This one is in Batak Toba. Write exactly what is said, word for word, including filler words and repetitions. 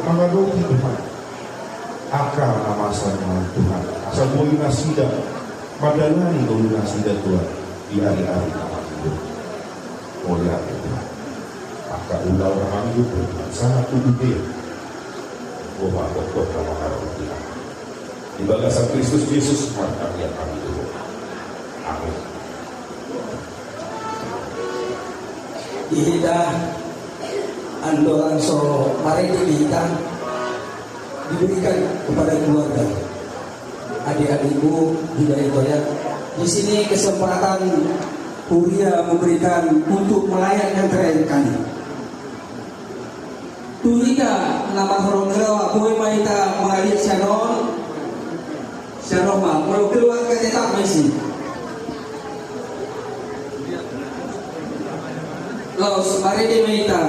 Mangadopi Tuhan angka na masa ni Tuhan, asa boi nasida mandalani ngolu nasida Tuhan di ari-ari na mangihut. Mauliate Tuhan. Angka ulaon na mangihut Tuhan, sangat tutu dia. Boha dokter na mangadopi Tuhan. Di bagasan Kristus Jesus martangiang hami Tuhan. Amin. Di hita andorang so marende di hita diberikan kepada keluarga adik-adikmu juga itu ya. Di sini kesempatan Huria memberikan untuk melayat yang terakhir kali. Tu hita na marhorong ro, boi ma hita mangaliat sian on. Sian on ma, molo keluarga tetap ma isi. Laos marende ma hita.